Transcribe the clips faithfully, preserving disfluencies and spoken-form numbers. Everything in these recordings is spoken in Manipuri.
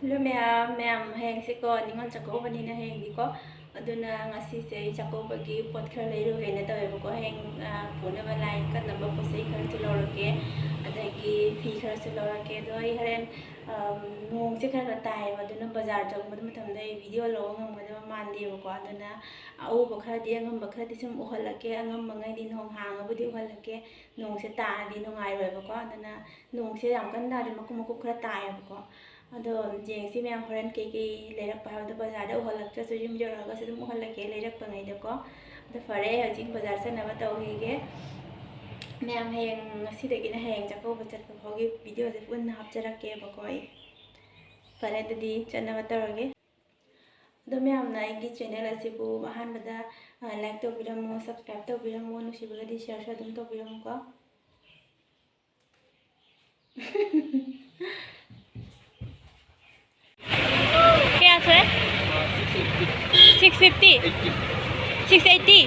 ꯍꯜꯂꯣ ꯃꯌꯥꯝ, ꯃꯌꯥꯝ ꯍꯌꯦꯡꯁꯦꯀꯣ ꯅꯤꯉꯣꯜ ꯆꯥꯛꯀꯧꯕꯅꯤꯅ ꯍꯌꯦꯡꯗꯤꯀꯣ, ꯑꯗꯨꯅ ꯉꯁꯤꯁꯦ ꯑꯩ ꯆꯥꯛꯀꯧꯕꯒꯤ ꯄꯣꯠ ꯈꯔ ꯂꯩꯔꯨꯒꯦꯅ ꯇꯧꯋꯦꯕꯀꯣ꯫ ꯍꯌꯦꯡ, ꯑ, ꯄꯨꯅꯕ ꯂꯥꯏ ꯀꯠꯅꯕ ꯄꯣꯠ ꯆꯩ ꯈꯔꯁꯨ ꯂꯧꯔꯛꯀꯦ, ꯑꯗꯒꯤ ꯐꯤ ꯈꯔꯁꯨ ꯂꯧꯔꯛꯀꯦ꯫ ꯑꯗꯣ ꯑꯩ ꯍꯣꯔꯦꯟ, ꯑ, ꯅꯣꯡꯁꯦ ꯈꯔ ꯈꯔ ꯇꯥꯏꯌꯦꯕ, ꯑꯗꯨꯅ ꯕꯖꯥꯔ ꯆꯪꯕꯗ ꯃꯇꯝꯗ ꯑꯩ ꯚꯤꯗꯤꯑꯣ ꯂꯧꯕ ꯉꯝꯒꯗꯕ ꯃꯥꯟꯗꯦꯕꯀꯣ꯫ ꯑꯗꯨꯅ ꯑꯎꯕ ꯈꯔꯗꯤ, ꯑꯉꯝꯕ ꯈꯔꯗꯤ ꯁꯨꯝ ꯎꯍꯜꯂꯛꯀꯦ, ꯑꯉꯝꯕꯉꯩꯗꯤ ꯅꯣꯡ ꯍꯥꯡꯉꯕꯨꯗꯤ ꯎꯍꯜꯂꯛꯀꯦ꯫ ꯅꯣꯡꯁꯦ ꯇꯥꯔꯗꯤ ꯅꯨꯡꯉꯥꯏꯔꯣꯏꯕꯀꯣ, ꯑꯗꯨꯅ ꯅꯣꯡꯁꯦ ꯌꯥꯝ ꯀꯟꯅ ꯇꯥꯗꯦ, ꯃꯀꯨꯞ ꯃꯀꯨꯞ ꯈꯔ ꯇꯥꯏꯌꯦꯕꯀꯣ꯫ ꯑꯗꯣ ꯌꯦꯡꯁꯤ ꯃꯌꯥꯝ, ꯍꯣꯔꯦꯟ ꯀꯩꯀꯩ ꯂꯩꯔꯛꯄ ꯍꯥꯏꯕꯗꯣ ꯕꯖꯥꯔꯗ ꯎꯍꯜꯂꯛꯇ꯭ꯔꯁꯨ ꯌꯨꯝ ꯌꯧꯔꯛꯑꯒꯁꯨ ꯑꯗꯨꯝ ꯎꯍꯜꯂꯛꯀꯦ ꯂꯩꯔꯛꯄꯉꯩꯗꯀꯣ꯫ ꯑꯗꯣ ꯐꯔꯦ, ꯑꯩ ꯍꯧꯖꯤꯛ ꯕꯖꯥꯔ ꯆꯠꯅꯕ ꯇꯧꯈꯤꯒꯦ꯫ ꯃꯌꯥꯝ ꯍꯌꯦꯡ, ꯉꯁꯤꯗꯒꯤꯅ ꯍꯌꯦꯡ ꯆꯥꯛꯀꯧꯕ ꯆꯠꯄ ꯐꯥꯎꯒꯤ ꯚꯤꯗꯤꯑꯣꯁꯦ ꯄꯨꯟꯅ ꯍꯥꯞꯆꯔꯛꯀꯦꯕꯀꯣ ꯑꯩ꯫ ꯐꯔꯦ, ꯑꯗꯨꯗꯤ ꯆꯠꯅꯕ ꯇꯧꯔꯒꯦ꯫ ꯑꯗꯣ ꯃꯌꯥꯝꯅ ꯑꯩꯒꯤ ꯆꯦꯅꯦꯜ ꯑꯁꯤꯕꯨ ꯑꯍꯥꯟꯕꯗ, ꯑ, ꯂꯥꯏꯛ ꯇꯧꯕꯤꯔꯝꯃꯣ, ꯁꯕꯁꯀ꯭ꯔꯥꯏꯕ ꯇꯧꯕꯤꯔꯝꯃꯣ, ꯅꯨꯡꯁꯤꯕꯒꯗꯤ ꯁꯤꯌꯔꯁꯨ ꯑꯗꯨꯝ ꯇꯧꯕꯤꯔꯝꯃꯨꯀꯣ꯫ ꯀꯌꯥ ꯊꯣꯛꯑꯦ? Six fifty? Six eighty?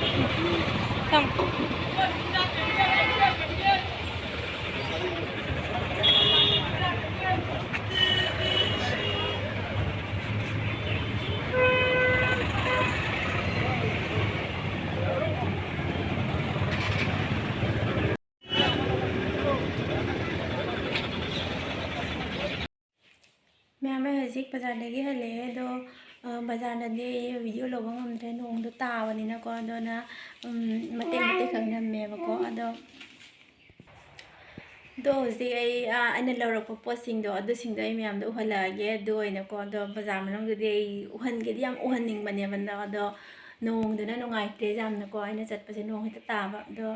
ꯊꯝꯃꯣ꯫ ꯃꯌꯥꯝ, ꯑꯩ ꯍꯧꯖꯤꯛ ꯕꯖꯥꯔꯗꯒꯤ ꯍꯜꯂꯛꯑꯦ꯫ ꯑꯗꯣ, ꯑ, ꯕꯖꯥꯔꯗꯗꯤ ꯑꯩ ꯚꯤꯗꯤꯑꯣ ꯂꯧꯕ ꯉꯝꯗ꯭ꯔꯦ, ꯅꯣꯡꯗꯣ ꯇꯥꯕꯅꯤꯅꯀꯣ꯫ ꯑꯗꯨꯅ, ꯎꯝ, ꯃꯇꯦꯛ ꯃꯇꯦꯛ ꯈꯛ ꯅꯝꯃꯦꯕꯀꯣ꯫ ꯑꯗꯣ, ꯑꯗꯣ ꯍꯧꯖꯤꯛ ꯑꯩ, ꯑ, ꯑꯩꯅ ꯂꯧꯔꯛꯄ ꯄꯣꯠꯁꯤꯡꯗꯣ, ꯑꯗꯨꯁꯤꯡꯗꯣ ꯑꯩ ꯃꯌꯥꯝꯗ ꯎꯍꯜꯂꯛꯑꯒꯦ꯫ ꯑꯗꯨ ꯑꯣꯏꯅꯀꯣ, ꯑꯗꯣ ꯕꯖꯥꯔ ꯃꯅꯨꯡꯗꯨꯗꯤ ꯑꯩ ꯎꯍꯟꯒꯦꯗꯤ ꯌꯥꯝ ꯎꯍꯟꯅꯤꯡꯕꯅꯦꯕ, ꯑꯗꯣ, ꯑꯗꯣ ꯅꯣꯡꯗꯨꯅ ꯅꯨꯡꯉꯥꯏꯇ꯭ꯔꯦ ꯌꯥꯝꯅꯀꯣ꯫ ꯑꯩꯅ ꯆꯠꯄꯁꯦ ꯅꯣꯡ ꯍꯦꯛꯇ ꯇꯥꯕ꯫ ꯑꯗꯣ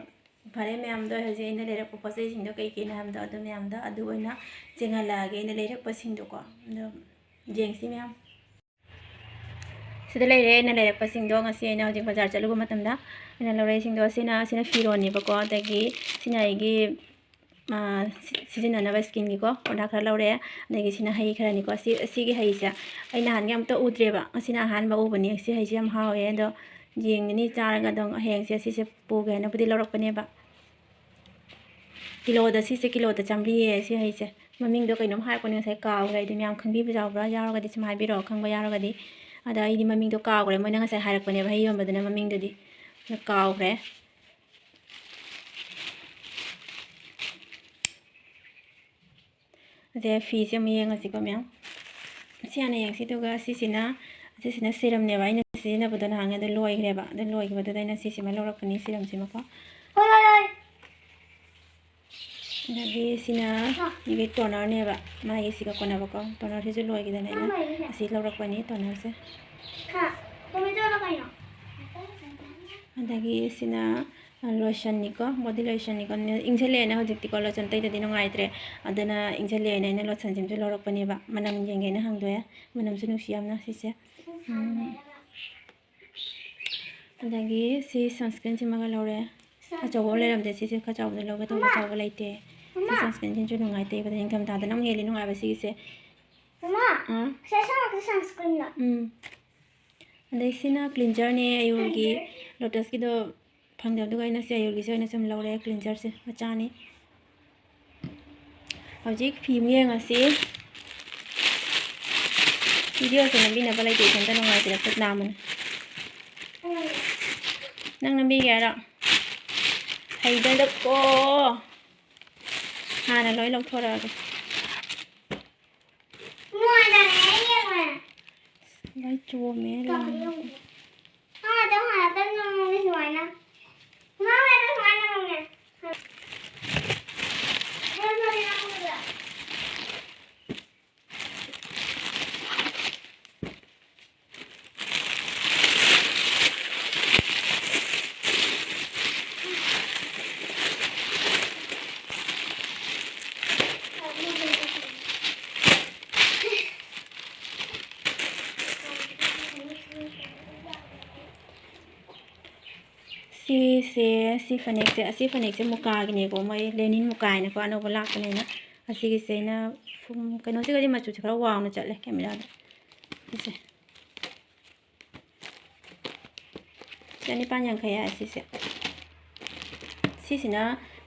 ꯐꯔꯦ ꯃꯌꯥꯝꯗꯣ, ꯍꯧꯖꯤꯛ ꯑꯩꯅ ꯂꯩꯔꯛꯄ ꯄꯣꯠ ꯆꯩꯁꯤꯡꯗꯣ ꯀꯩ ꯀꯩꯅꯣ ꯍꯥꯏꯕꯗꯣ, ꯑꯗꯨ ꯃꯌꯥꯝꯗꯣ ꯑꯗꯨ ꯑꯣꯏꯅ ꯆꯦꯡꯍꯜꯂꯛꯑꯒꯦ, ꯑꯩꯅ ꯂꯩꯔꯛꯄꯁꯤꯡꯗꯣꯀꯣ꯫ ꯑꯗꯣ ꯌꯦꯡꯁꯤ ꯃꯌꯥꯝ꯫ ꯁꯤꯗ ꯂꯩꯔꯦ ꯑꯩꯅ ꯂꯩꯔꯛꯄꯁꯤꯡꯗꯣ꯫ ꯉꯁꯤ ꯑꯩꯅ ꯍꯧꯖꯤꯛ ꯕꯖꯥꯔ ꯆꯠꯂꯨꯕ ꯃꯇꯝꯗ ꯑꯩꯅ ꯂꯧꯔꯛꯏꯁꯤꯡꯗꯣ꯫ ꯁꯤꯅ, ꯁꯤꯅ ꯐꯤꯔꯣꯟꯅꯦꯕꯀꯣ, ꯑꯗꯒꯤ ꯁꯤꯅ ꯑꯩꯒꯤ, ꯑ, ꯁꯤ-, ꯁꯤꯖꯤꯟꯅꯅꯕ ꯁ꯭ꯀꯤꯟꯒꯤꯀꯣ ꯄ꯭ꯔꯗꯛ ꯈꯔ ꯂꯧꯔꯛꯑꯦ꯫ ꯑꯗꯒꯤ ꯁꯤꯅ ꯍꯩ ꯈꯔꯅꯤꯀꯣ꯫ ꯁꯤ, ꯁꯤꯒꯤ ꯍꯩꯁꯦ ꯑꯩ ꯅꯍꯥꯟꯒꯩ ꯑꯝꯇ ꯎꯗ꯭ꯔꯦꯕ, ꯉꯁꯤꯅ ꯑꯍꯥꯟꯕ ꯎꯕꯅꯤ꯫ ꯁꯤ ꯍꯩꯁꯦ ꯌꯥꯝ ꯍꯥꯎꯋꯦ꯫ ꯑꯗꯣ ꯌꯦꯡꯒꯅꯤ, ꯆꯥꯔꯒ ꯑꯗꯨꯝ ꯍꯌꯦꯡꯁꯦ ꯁꯤꯁꯦ ꯄꯨꯒꯦ ꯍꯥꯏꯅꯕꯨꯗꯤ ꯂꯧꯔꯛꯄꯅꯦꯕ꯫ ꯀꯤꯂꯣꯗ, ꯁꯤꯁꯦ ꯀꯤꯂꯣꯗ ꯆꯥꯝꯃꯔꯤꯌꯦ ꯁꯤ ꯍꯩꯁꯦ꯫ ꯃꯃꯤꯡꯗꯣ ꯀꯩꯅꯣꯝ ꯍꯥꯏꯔꯛꯄꯅꯦ ꯉꯁꯥꯏ, ꯀꯥꯎꯈ꯭ꯔꯦ ꯑꯩꯗꯤ꯫ ꯃꯌꯥꯝ ꯈꯪꯕꯤꯕ ꯌꯥꯎꯕ꯭ꯔꯥ? ꯌꯥꯎꯔꯒꯗꯤ ꯁꯨꯝ ꯍꯥꯏꯕꯤꯔꯛꯑꯣ, ꯈꯪꯕ ꯌꯥꯎꯔꯒꯗꯤ꯫ ꯑꯗ ꯑꯩꯗꯤ ꯃꯃꯤꯡꯗꯣ ꯀꯥꯎꯈ꯭ꯔꯦ, ꯃꯣꯏꯅ ꯉꯁꯥꯏ ꯍꯥꯏꯔꯛꯄꯅꯦꯕ ꯍꯩ ꯌꯣꯟꯕꯗꯨꯅ ꯃꯃꯤꯡꯗꯨꯗꯤ, ꯑꯗ ꯀꯥꯎꯈ꯭ꯔꯦ꯫ ꯑꯗꯩ ꯐꯤꯁꯦ ꯑꯃꯨꯛ ꯌꯦꯡꯉꯁꯤꯀꯣ ꯃꯌꯥꯝ꯫ ꯁꯤ ꯍꯥꯟꯅ ꯌꯦꯡꯁꯤ, ꯑꯗꯨꯒ ꯁꯤꯁꯤꯅ, ꯁꯤꯁꯤꯅ ꯁꯤꯔꯝꯅꯦꯕ ꯑꯩꯅ ꯁꯤꯖꯤꯟꯅꯕꯗꯣ ꯅꯍꯥꯟꯒꯩ, ꯑꯗꯨ ꯂꯣꯏꯈ꯭ꯔꯦꯕ꯫ ꯑꯗꯨ ꯂꯣꯏꯈꯤꯕꯗꯨꯗ ꯑꯩꯅ ꯁꯤꯁꯤꯃ ꯂꯧꯔꯛꯄꯅꯤ, ꯁꯤꯔꯝꯁꯤꯃꯀꯣ꯫ ꯍꯣꯏ, ꯍꯣꯏ, ꯍꯣꯏ꯫ ꯑꯗꯒꯤ ꯁꯤꯅ ꯑꯩꯒꯤ ꯇꯣꯅꯔꯅꯦꯕ, ꯃꯥꯒꯤ ꯁꯤꯒ ꯀꯣꯟꯅꯕꯀꯣ꯫ ꯇꯣꯅꯔꯁꯤꯁꯨ ꯂꯣꯏꯈꯤꯗꯅ ꯑꯩꯅ ꯑꯁꯤ ꯂꯧꯔꯛꯄꯅꯤ, ꯇꯣꯅꯔꯁꯦ꯫ ꯍꯥ? ꯇꯣꯃꯦꯇꯣꯅ ꯀꯩꯅꯣ? ꯑꯗꯒꯤ ꯁꯤꯅ, ꯑ, ꯂꯣꯁꯟꯅꯤꯀꯣ, ꯕꯣꯗꯤ ꯂꯣꯁꯟꯅꯤꯀꯣ꯫ ꯏꯪꯁꯜꯂꯛꯑꯦꯅ ꯍꯧꯖꯤꯛꯇꯤꯀꯣ, ꯂꯣꯁꯟ ꯇꯩꯗꯗꯤ ꯅꯨꯡꯉꯥꯏꯇ꯭ꯔꯦ꯫ ꯑꯗꯨꯅ ꯏꯪꯁꯜꯂꯛꯑꯦꯅ ꯑꯩꯅ ꯂꯣꯁꯟꯁꯤꯃꯁꯨ ꯂꯧꯔꯛꯄꯅꯦꯕ꯫ ꯃꯅꯝ ꯌꯦꯡꯒꯦꯅ ꯍꯥꯡꯗꯣꯛꯑꯦ꯫ ꯃꯅꯝꯁꯨ ꯅꯨꯡꯁꯤ ꯌꯥꯝꯅ ꯁꯤꯁꯦ꯫ ꯎꯝ꯫ ꯑꯗꯒꯤ ꯁꯤ ꯁꯟꯁꯀ꯭ꯔꯤꯟꯁꯤꯃꯒ ꯂꯧꯔꯦ꯫ ꯑꯆꯧꯕ ꯑꯃ ꯂꯩꯔꯝꯗꯦ, ꯁꯤꯁꯦ ꯈꯔ ꯆꯥꯎꯕꯗ ꯂꯧꯒꯦ ꯇꯧꯕ, ꯆꯥꯎꯕ ꯂꯩꯇꯦ꯫ ꯁꯤ ꯁꯟꯁꯀ꯭ꯔꯤꯟꯁꯤꯁꯨ ꯅꯨꯡꯉꯥꯏꯇꯦ ꯏꯕꯗ, ꯅꯤꯡꯊꯝꯊꯥꯗꯅ ꯑꯃꯨꯛ ꯍꯦꯜꯂꯤ ꯅꯨꯡꯉꯥꯏꯕ ꯁꯤꯒꯤꯁꯦ꯫ ꯃꯃꯥ, ꯑꯥ? ꯁꯤ ꯑꯁꯥꯡꯕꯗꯤ sunscreenꯂꯣ? ꯎꯝ꯫ ꯑꯗꯩ ꯁꯤꯅ cleanserꯅꯦ, ꯑꯩꯌꯨꯔꯒꯤ꯫ Cleanser? Lotusꯀꯤꯗꯣ ꯐꯪꯗꯕꯗꯨꯒ ꯑꯩꯅ ꯁꯤ ꯑꯩꯌꯨꯔꯒꯤꯁꯦ ꯑꯣꯏꯅ ꯁꯨꯝ ꯂꯧꯔꯦ, cleanserꯁꯦ ꯃꯆꯥꯅꯤ꯫ ꯍꯧꯖꯤꯛ ꯐꯤ ꯑꯃ ꯌꯦꯡꯉꯁꯤ꯫ Videoꯁꯦ ꯅꯝꯕꯤꯅꯕ ꯂꯩꯇꯦ, ꯏꯊꯟꯇ ꯅꯨꯡꯉꯥꯏꯇꯦ, ꯈꯨꯠ ꯅꯥꯝꯃꯅꯤ꯫ ꯅꯪ ꯅꯝꯕꯤꯒꯦ ꯍꯥꯏꯔꯣ? ꯍꯩꯗꯗꯀꯣ꯫ ꯍꯥꯟꯅ ꯂꯣꯏ ꯂꯧꯊꯣꯔꯛꯑꯒꯦ꯫ ꯅꯨꯡꯉꯥꯏꯇꯔꯦ, ꯑꯩ ꯌꯦꯡꯉꯣꯏ꯫ ꯂꯣꯏ ꯆꯣꯝꯃꯦ, ꯂꯣꯏ꯫ ꯀꯃꯥꯏꯅ ꯇꯧꯕꯅꯣ? ꯃꯥ ꯑꯗꯨꯝ ꯍꯥꯟꯅ ꯇꯞꯅ ꯉꯥꯡꯉꯦ ꯁꯨꯃꯥꯏꯅ꯫ ꯃꯥ ꯍꯣꯏ ꯑꯗꯨꯝ ꯁꯨꯃꯥꯏꯅ ꯉꯥꯡꯉꯦ꯫ ꯈꯔ ꯐꯔꯦ ꯉꯥꯡꯕꯗ꯫ ꯁꯤꯁꯦ, ꯁꯤ ꯐꯅꯦꯛꯁꯦ, ꯑꯁꯤ ꯐꯅꯦꯛꯁꯦ ꯃꯨꯀꯥꯒꯤꯅꯦꯀꯣ, ꯃꯣꯏ ꯂꯦꯅꯤꯟ ꯃꯨꯀꯥ ꯍꯥꯏꯅꯀꯣ, ꯑꯅꯧꯕ ꯂꯥꯛꯄꯅꯤꯅ꯫ ꯑꯁꯤꯒꯤꯁꯦ ꯑꯩꯅ ꯐꯨꯝ-, ꯀꯩꯅꯣꯁꯤꯒꯗꯤ ꯃꯆꯨꯁꯦ ꯈꯔ ꯋꯥꯎꯅ ꯆꯠꯂꯦ ꯀꯦꯃꯦꯔꯥꯗ꯫ ꯁꯤꯁꯦ꯫ ꯆꯅꯤꯄꯥꯟ ꯌꯥꯡꯈꯩ ꯍꯥꯏ ꯁꯤꯁꯦ꯫ ꯁꯤꯁꯤꯅ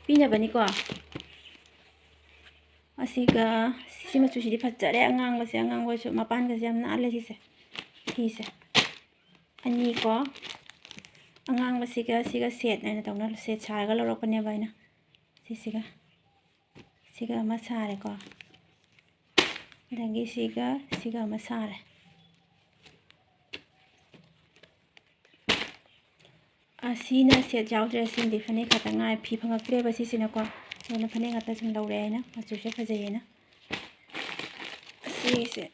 ꯄꯤꯅꯕꯅꯤꯀꯣ꯫ ꯑꯁ, ꯁꯤꯒ, ꯁꯤ ꯃꯆꯨꯁꯤꯗꯤ ꯐꯖꯔꯦ꯫ ꯑꯉꯥꯡꯕꯁꯦ, ꯑꯉꯥꯡꯕꯁꯨ ꯃꯄꯥꯟꯒꯁꯦ ꯌꯥꯝ ꯅꯥꯜꯂꯦ꯫ ꯁꯤꯁꯦ, ꯁꯤꯁꯦ ꯑꯅꯤꯀꯣ, ꯑꯉꯥꯡꯕꯁꯤꯒ ꯁꯤꯒ ꯁꯦꯠ ꯑꯣꯏꯅ ꯇꯧꯅ, ꯁꯦꯠ ꯁꯥꯔꯒ ꯂꯧꯔꯛꯄꯅꯦꯕ ꯑꯩꯅ꯫ ꯁꯤꯁꯤꯒ ꯁꯤꯒ ꯑꯃ ꯁꯥꯔꯦꯀꯣ, ꯑꯗꯒꯤ ꯁꯤꯒ ꯁꯤꯒ ꯑꯃ ꯁꯥꯔꯦ꯫ ꯑꯁꯤꯅ ꯁꯦꯠ ꯌꯥꯎꯗ꯭ꯔꯦ꯫ ꯁꯤꯃꯗꯤ ꯐꯅꯦꯛ ꯈꯛꯇ ꯉꯥꯏ꯫ ꯐꯤ ꯐꯪꯉꯛꯇ꯭ꯔꯦꯕ ꯁꯤꯁꯤꯅꯀꯣ, ꯑꯗꯨꯅ ꯐꯅꯦꯛ ꯉꯥꯛꯇ ꯁꯨꯝ ꯂꯧꯔꯦ ꯑꯩꯅ, ꯃꯆꯨꯁꯦ ꯐꯖꯩꯌꯦꯅ꯫ ꯑꯁꯤꯁꯦ,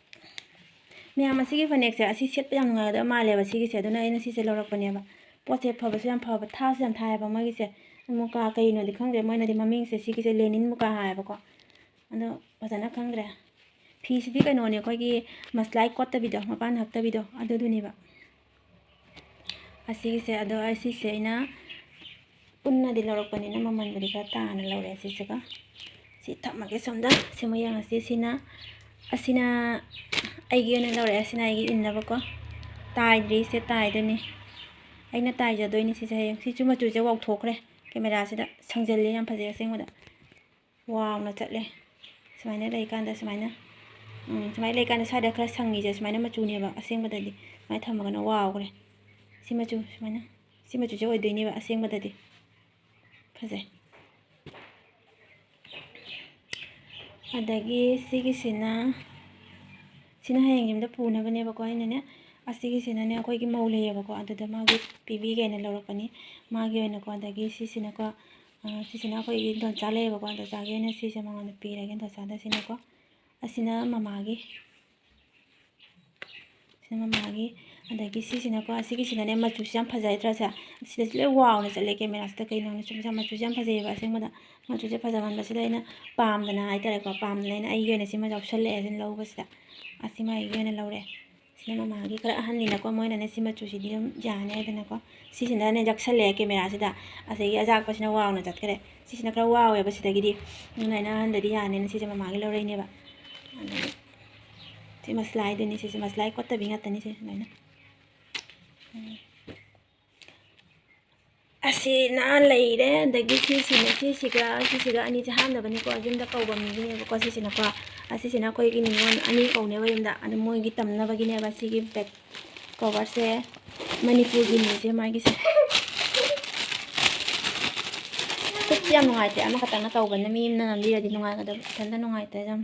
ꯃꯌꯥꯝ, ꯑꯁꯤꯒꯤ ꯐꯅꯦꯛꯁꯦ, ꯑꯁꯤ ꯁꯦꯠꯄ ꯌꯥꯝ ꯅꯨꯡꯉꯥꯏꯒꯗꯕ ꯃꯥꯜꯂꯦꯕ ꯁꯤꯒꯤꯁꯦ, ꯑꯗꯨꯅ ꯑꯩꯅ ꯁꯤꯁꯦ ꯂꯧꯔꯛꯄꯅꯦꯕ꯫ ꯄꯣꯠꯁꯦ ꯐꯕꯁꯨ ꯌꯥꯝ ꯐꯕ, ꯊꯥꯁꯨ ꯌꯥꯝ ꯊꯥꯏꯌꯦꯕ ꯃꯣꯏꯒꯤꯁꯦ꯫ ꯃꯨꯀꯥ ꯀꯩꯅꯣꯗꯤ ꯈꯪꯗ꯭ꯔꯦ, ꯃꯣꯏꯅꯗꯤ ꯃꯃꯤꯡꯁꯦ ꯁꯤꯒꯤꯁꯦ ꯂꯦꯅꯤꯟ ꯃꯨꯀꯥ ꯍꯥꯏꯌꯦꯕꯀꯣ, ꯑꯗꯣ ꯐꯖꯅ ꯈꯪꯗ꯭ꯔꯦ꯫ ꯐꯤꯁꯤꯗꯤ ꯀꯩꯅꯣꯅꯦ, ꯑꯩꯈꯣꯏꯒꯤ ꯃꯁꯂꯥꯏ ꯀꯣꯠꯇꯕꯤꯗꯣ, ꯃꯄꯥꯟ ꯍꯛꯇꯕꯤꯗꯣ, ꯑꯗꯨꯗꯨꯅꯦꯕ꯫ ꯑꯁꯤꯒꯤꯁꯦ, ꯑꯗꯣ ꯑꯁꯤꯁꯦ ꯑꯩꯅ ꯄꯨꯟꯅꯗꯤ ꯂꯧꯔꯛꯄꯅꯤꯅ ꯃꯃꯜꯕꯨꯗꯤ ꯈꯔ ꯇꯥꯅ ꯂꯧꯔꯦ꯫ ꯑꯁꯤꯁꯤꯒ ꯁꯤ ꯊꯝꯃꯒꯦ ꯁꯣꯝꯗ꯫ ꯁꯤꯃ ꯌꯦꯡꯉꯁꯤ꯫ ꯁꯤꯅ, ꯑꯁꯤꯅ ꯑꯩꯒꯤ ꯑꯣꯏꯅ ꯂꯧꯔꯛꯑꯦ꯫ ꯑꯁꯤꯅ ꯑꯩꯒꯤ ꯏꯟꯅꯕꯀꯣ꯫ ꯇꯥꯏꯗ꯭ꯔꯤꯁꯦ ꯇꯥꯏꯗꯣꯏꯅꯤ꯫ ꯑꯩꯅ ꯇꯥꯏꯖꯗꯣꯏꯅꯤ ꯁꯤꯁꯦ ꯍꯌꯦꯡ꯫ ꯁꯤꯁꯨ ꯃꯆꯨꯁꯦ ꯋꯥꯎꯊꯣꯛꯈ꯭ꯔꯦ꯫ ꯀꯦꯃꯦꯔꯥꯁꯤꯗ ꯁꯪꯖꯜꯂꯤ꯫ ꯌꯥꯝ ꯐꯖꯩ ꯑꯁꯦꯡꯕꯗ꯫ ꯋꯥꯎꯅ ꯆꯠꯂꯦ꯫ ꯁꯨꯃꯥꯏꯅ ꯂꯩꯀꯥꯟꯗ ꯁꯨꯃꯥꯏꯅ, ꯎꯝ, ꯁꯨꯃꯥꯏꯅ ꯂꯩꯀꯥꯟꯗ ꯁ꯭ꯋꯥꯏꯗ ꯈꯔ ꯁꯪꯉꯤꯁꯦ ꯁꯨꯃꯥꯏꯅ ꯃꯆꯨꯅꯦꯕ ꯑꯁꯦꯡꯕꯗꯗꯤ꯫ ꯁꯨꯃꯥꯏꯅ ꯊꯝꯃꯒꯅ ꯋꯥꯎꯈ꯭ꯔꯦ꯫ ꯁꯤ ꯃꯆꯨ ꯁꯨꯃꯥꯏꯅ, ꯁꯤ ꯃꯆꯨꯁꯦ ꯑꯣꯏꯗꯣꯏꯅꯦꯕ ꯑꯁꯦꯡꯕꯗꯗꯤ꯫ ꯐꯖꯩ꯫ ꯑꯗꯒꯤ ꯁꯤꯒꯤꯁꯤꯅ, ꯁꯤꯅ ꯍꯌꯦꯡ ꯌꯨꯝꯗ ꯄꯨꯅꯕꯅꯦꯕꯀꯣ꯫ ꯑꯩꯅꯅꯦ, ꯑꯁꯤꯒꯤꯁꯤꯅꯅꯦ ꯑꯩꯈꯣꯏꯒꯤ ꯃꯧ ꯂꯩꯌꯦꯕꯀꯣ, ꯑꯗꯨꯗ ꯃꯥꯒꯤ ꯄꯤꯕꯤꯒꯦꯅ ꯂꯧꯔꯛꯄꯅꯤ, ꯃꯥꯒꯤ ꯑꯣꯏꯅꯀꯣ꯫ ꯑꯗꯒꯤ ꯁꯤꯁꯤꯅꯀꯣ, ꯑ, ꯁꯤꯁꯤꯅ ꯑꯩꯈꯣꯏꯒꯤ ꯏꯟꯗꯣꯟꯆꯥ ꯂꯩꯌꯦꯕꯀꯣ, ꯏꯟꯗꯣꯟꯆꯥꯒꯤ ꯑꯣꯏꯅ ꯁꯤꯁꯦ ꯃꯉꯣꯟꯗ ꯄꯤꯔꯒꯦ, ꯏꯟꯗꯣꯟꯆꯥꯗ꯫ ꯁꯤꯅꯀꯣ, ꯑꯁꯤꯅ ꯃꯃꯥꯒꯤ, ꯁꯤꯅ ꯃꯃꯥꯒꯤ꯫ ꯑꯗꯒꯤ ꯁꯤꯁꯤꯅꯀꯣ, ꯑꯁꯤꯒꯤꯁꯤꯅꯅꯦ ꯃꯆꯨꯁꯤ ꯌꯥꯝ ꯐꯖꯗ꯭ꯔꯥ ꯁꯦ? ꯁꯤꯗꯁꯨ ꯂꯣꯏ ꯋꯥꯎꯅ ꯆꯠꯂꯦ ꯀꯦꯃꯦꯔꯥꯁꯤꯗ꯫ ꯀꯩꯅꯣ ꯈꯪꯗꯦ, ꯁꯨꯝ ꯃꯆꯨꯁꯦ ꯌꯥꯝ ꯐꯖꯩꯌꯦꯕ ꯑꯁꯦꯡꯕꯗ꯫ ꯃꯆꯨꯁꯦ ꯐꯖꯃꯟꯕꯁꯤꯗ ꯑꯩꯅ ꯄꯥꯝꯗꯅ ꯍꯥꯏꯇꯥꯔꯦꯀꯣ, ꯄꯥꯝꯗꯅ ꯑꯩꯅ ꯑꯩꯒꯤ ꯑꯣꯏꯅ ꯁꯤꯃ ꯌꯥꯎꯁꯜꯂꯛꯑꯦ ꯑꯗꯨꯅ ꯂꯧꯕꯁꯤꯗ꯫ ꯑꯁꯤꯃ ꯑꯩꯒꯤ ꯑꯣꯏꯅ ꯂꯧꯔꯦ꯫ ꯁꯤꯅ ꯃꯃꯥꯒꯤ꯫ ꯈꯔ ꯑꯍꯟꯅꯤꯅꯀꯣ, ꯃꯣꯏꯅꯅꯦ ꯁꯤ ꯃꯆꯨꯁꯤꯗꯤ ꯑꯗꯨꯝ ꯌꯥꯅꯤ ꯍꯥꯏꯗꯅꯀꯣ꯫ ꯁꯤꯁꯤꯅꯅꯦ ꯌꯥꯛꯁꯜꯂꯛꯑꯦ ꯀꯦꯃꯦꯔꯥꯁꯤꯗ꯫ ꯑꯁꯤꯒꯤ ꯑꯖꯥꯛꯄꯁꯤꯅ ꯋꯥꯎꯅ ꯆꯠꯈ꯭ꯔꯦ꯫ ꯁꯤꯁꯤꯅ ꯈꯔ ꯋꯥꯎꯋꯦꯕ ꯁꯤꯗꯒꯤꯗꯤ꯫ ꯑꯗꯨꯅ ꯑꯩꯅ ꯑꯍꯟꯗꯗꯤ ꯌꯥꯅꯤꯅ ꯁꯤꯁꯦ ꯃꯃꯥꯒꯤ ꯂꯧꯔꯛꯏꯅꯦꯕ꯫ ꯑꯗꯒꯤ ꯁꯤ ꯃꯁꯂꯥꯏꯗꯨꯅꯤ, ꯁꯤꯁꯦ ꯃꯁꯂꯥꯏ ꯀꯣꯠꯇꯕꯤ ꯉꯥꯛꯇꯅꯤ ꯁꯤ ꯂꯣꯏꯅ꯫ ꯎꯝ꯫ ꯑꯁꯤꯅ ꯂꯩꯔꯦ꯫ ꯑꯗꯒꯤ ꯁꯤꯁꯤꯅ, ꯁꯤꯁꯤꯒ, ꯁꯤꯁꯤꯒ ꯑꯅꯤꯁꯦ ꯍꯥꯞꯅꯕꯅꯤꯀꯣ, ꯌꯨꯝꯗ ꯀꯧꯕ ꯃꯤꯒꯤꯅꯦꯕꯀꯣ ꯁꯤꯁꯤꯅꯀꯣ꯫ ꯑꯁꯤꯁꯤꯅ ꯑꯩꯈꯣꯏꯒꯤ ꯅꯤꯉꯣꯜ ꯑꯅꯤ ꯀꯧꯅꯦꯕ ꯌꯨꯝꯗ, ꯑꯗꯨ ꯃꯣꯏꯒꯤ ꯇꯝꯅꯕꯒꯤꯅꯦꯕ ꯁꯤꯒꯤ ꯕꯦꯛ ꯀꯣꯕꯔꯁꯦ꯫ ꯃꯅꯤꯄꯨꯔꯒꯤꯅꯦꯁꯦ ꯃꯥꯒꯤꯁꯦ꯫ ꯈꯨꯠꯁꯦ ꯌꯥꯝ ꯅꯨꯡꯉꯥꯏꯇꯦ, ꯑꯃꯈꯛꯇꯪꯅ ꯇꯧꯕꯅ ꯃꯤ ꯑꯃꯅ ꯅꯝꯕꯤꯔꯗꯤ ꯅꯨꯡꯉꯥꯏꯒꯗꯕ, ꯏꯊꯟꯇ ꯅꯨꯡꯉꯥꯏꯇꯦ ꯌꯥꯝ꯫